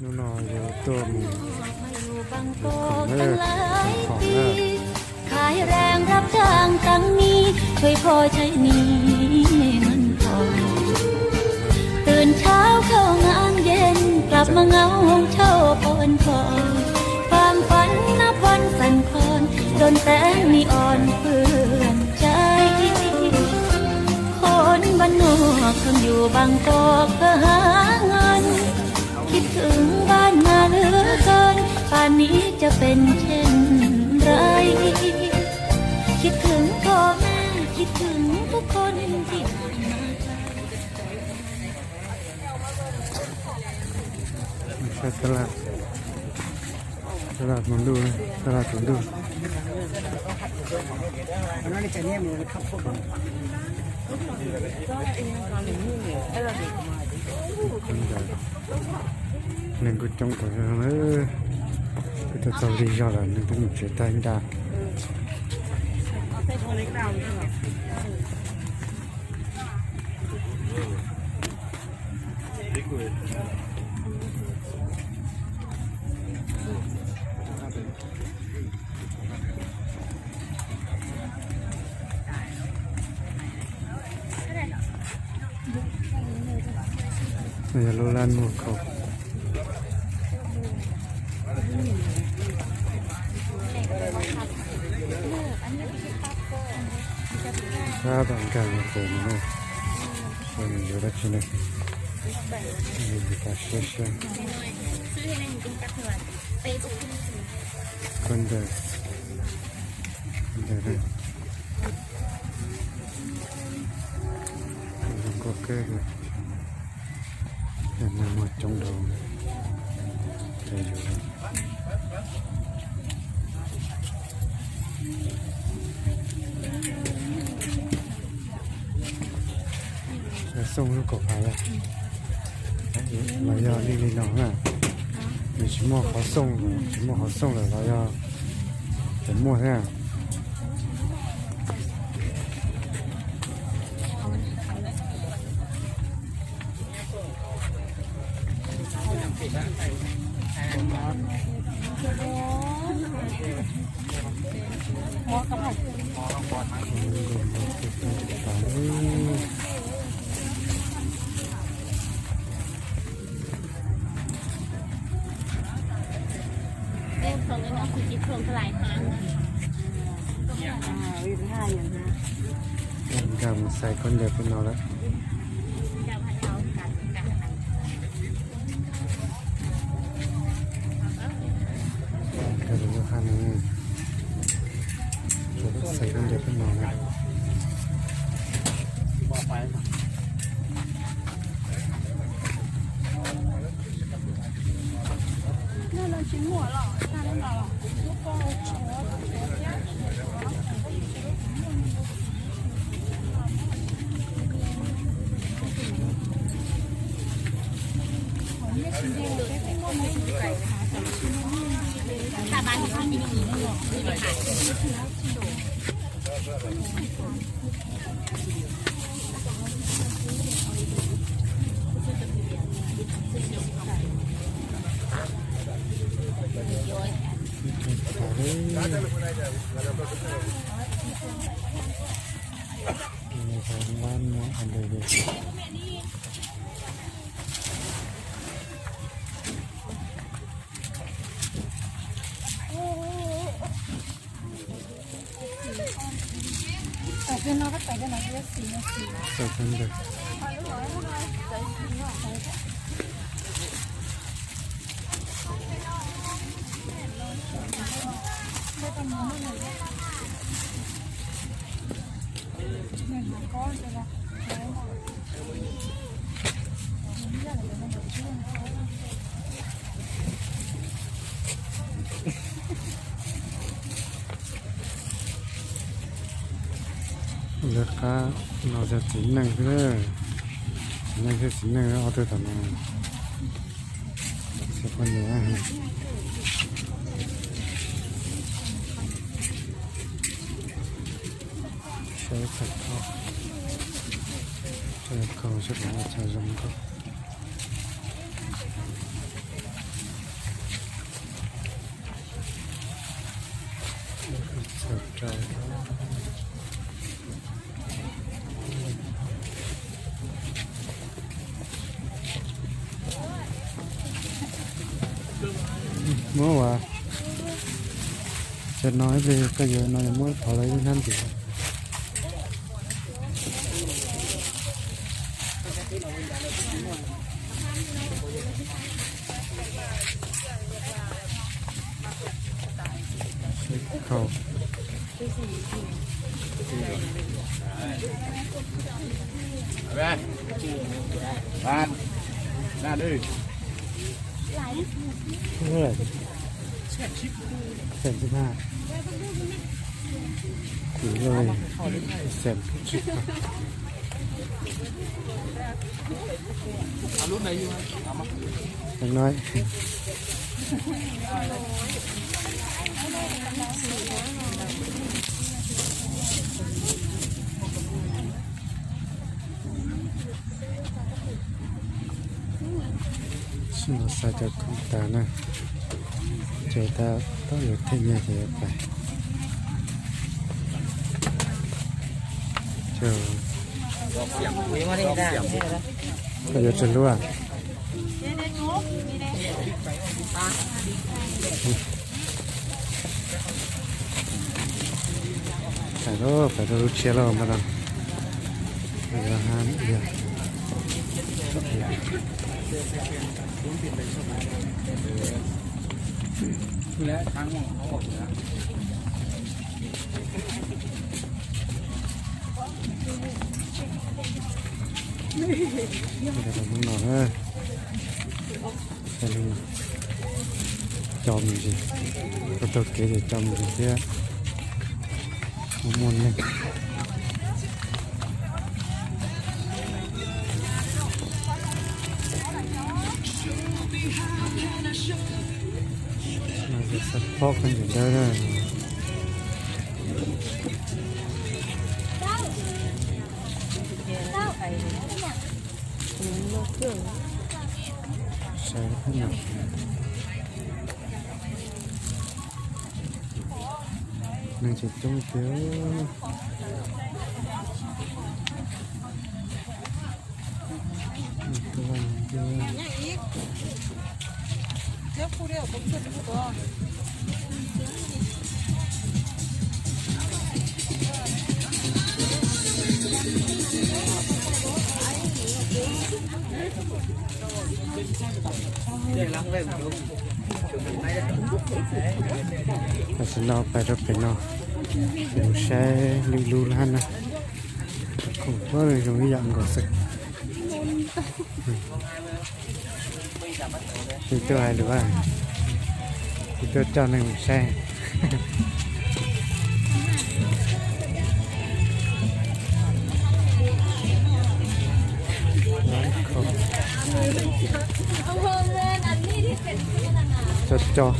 Hnub no yuav tuaj mus khoom na, khoom na. ขายแรงรับจ้างตังนี้ ช่วยพ่อใช้หนี้มันก่อน ตื่นเช้าเข้างานเย็น กลับมาเหงาห้องเช่าปอนผ่อน ความฝันนับวันสั่นคลอน จนแสงนีออนเปื้อนใจ คนบ้านนอกต้องอยู่บางกอกเพื่อหาเงิน คิดถึงบ้านมาเหลือเกิน ป่านนี้จะเป็นเช่นไร คิดถึงพ่อแม่ คิดถึงทุกคนที่ผ่านมา Saib taj laj, taj laj tus ntuj, taj laj tus ntuj. Neeg kuj coob kawg na, kuj tau txog lig zog lawm, neeg twb mus tsev tag ib ncaj. Yog lub lab muag khau. Tab tom nkag mus qus no, seb nws yuav dab tsi ne. Siab siab. Koj ntawd, ntawd, zoo nkauj kawg li. Neeg muag coob dhau. Xoo lub kaum phav los yog li li no na. Nws tsis muaj qhov xoo, tsis muaj qhov xoo lawm los yog tseem muaj thiab. Nkag mus xaiv khaub ncaws peb no lawm. Nkag mus lub haj no, xaiv khaub ncaws peb no na. Lawv qab no yog txiv neej xwb, txiv neej thiab txiv neej ob tug tom no. Saib poj niam, saib txhais khau, txhais khau saib puas muaj txhais zoo nkauj. Muab ua, cov no ib pliag koj yuav no muab thov lawv ib hnab ntxiv. Nói. Tsis no xa cov khoom tas na, ces tab tom yuav them nyiaj ces yuav pais. Koj yuav tsawg lub? Pais rau, pais rau lub tshiab lawm mas no. Mus no na, co me ntsis, koj taug kev ces co me ntsis thiab. Muaj muaj neeg. Xav phob koj ntawm ntawd na. Saib, neeg tseem coob tiag. Tam sim no pais rau pem no, mus saib lwm lub lab na. Khoom puab zoo ib yam nkaus xwb. Tus tuaj hais lus, tus tuaj coj neeg mus saib. Cov cov.